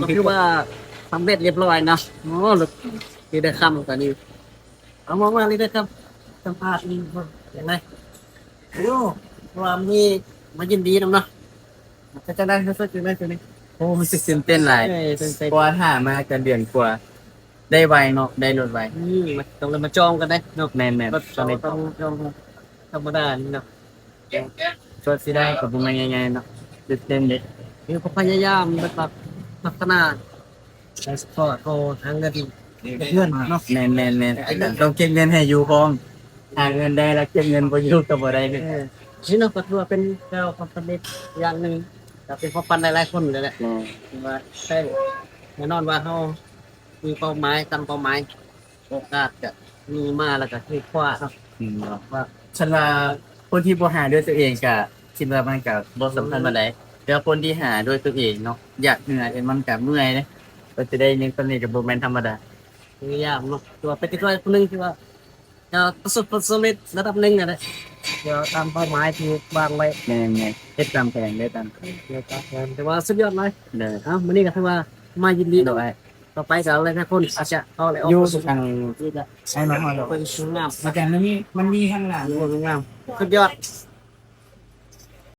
ກໍຖືວ່າສຳເລັດລຽບຮ້ອຍເນາະ. ໂອ້ ເລີດ ນີ້ໄດ້ຄຳກໍນີ້ ເອົາມາ ມານີ້ໄດ້ຄຳ ສຳພາດນີ້ເບິ່ງຈັ່ງໃດ? ໂອ້ ວ່າມີມາຍິນດີນຳເນາະ. ເປັນຈັ່ງໃດ ຮູ້ສຶກຈັ່ງໃດໂຕນີ້? ໂອ້ ຮູ້ສຶກຕື່ນເຕັ້ນຫຼາຍ ເອີ ຕື່ນເຕັ້ນ ເພາະວ່າຖ້າມາກັນເດືອນກວ່າ ໄດ້ໄວເນາະ ໄດ້ລົດໄວ. ອືມ ຕ້ອງໄດ້ມາຈອງກັນເດ້ເນາະ. ແມ່ນໆ ຕ້ອງໄດ້ຈອງ ທຳມະດານີ້ເນາະ ກວ່າຊິໄດ້ກໍບໍ່ແມ່ນງ່າຍໆເນາະ ຕື່ນເຕັ້ນເດ້. ຄືກໍພະຍາຍາມແບບວ່າພັດທະນາ ແລະ ສະພອດເຮົາຫາເງິນ ເກັບເງິນເນາະ. ແມ່ນໆໆ ຕ້ອງເກັບເງິນໃຫ້ຢູ່ພ້ອມ ຫາເງິນໄດ້ແລ້ວເກັບເງິນບໍ່ຢູ່ກໍບໍ່ໄດ້ເລີຍ. ເອີ ນີ້ເນາະ ກໍຖືວ່າເປັນແນວຄວາມສຳເລັດຢ່າງໜຶ່ງ ກໍເປັນຄວາມຝັນຫຼາຍໆຄົນເລີຍແຫຼະ. ແມ່ນ ທີ່ວ່າ ໃຊ່ ແນ່ນອນວ່າເຮົາມີເປົ້າໝາຍ ຕັ້ງເປົ້າໝາຍ ໂອກາດກະມີມາ ແລ້ວກະຄືຄວ້າເນາະ. ອືມ ວ່າ ຄັນວ່າຄົນທີ່ບໍ່ຫາດ້ວຍຕົວເອງກະ ຄິດວ່າມັນກະບໍ່ສຳຄັນປານໃດ ແຕ່ວ່າຄົນທີ່ຫາດ້ວຍຕົວເອງເນາະ ຢາກເມື່ອຍ ມັນກະເມື່ອຍເດ້. ກວ່າຊິໄດ້ເງິນສ່ຳນີ້ກະບໍ່ແມ່ນທຳມະດາ ຄືຍາກເນາະ. ແຕ່ວ່າເປັນເດັກນ້ອຍຄົນໜຶ່ງທີ່ວ່າ ກະປະສົບຜົນສຳເລັດລະດັບໜຶ່ງຫັ້ນແຫຼະ ເພື່ອຕາມເປົ້າໝາຍທີ່ວາງໄວ້. ແມ່ນໆ ເຮັດຕາມແຜນ ເຮັດຕາມແຜນ ເຮັດຕາມແຜນ ຖືວ່າສຸດຍອດຫຼາຍ. ໂດຍ ເອົ້າ ມື້ນີ້ກະຖືວ່າມາຍິນດີ ໂດຍ ຕໍ່ໄປກໍຫຼາຍໆຄົນອາດຈະເອົາແລ້ວອອກ ຢູ່ທາງນີ້ແຫຼະ ໃຫ້ມາຮອດແລ້ວ ເບິ່ງສວຍງາມ ແລ້ວກໍມັນມີ ມັນມີທາງຫຼັງ ໂອ້ ງາມ ສຸດຍອດ.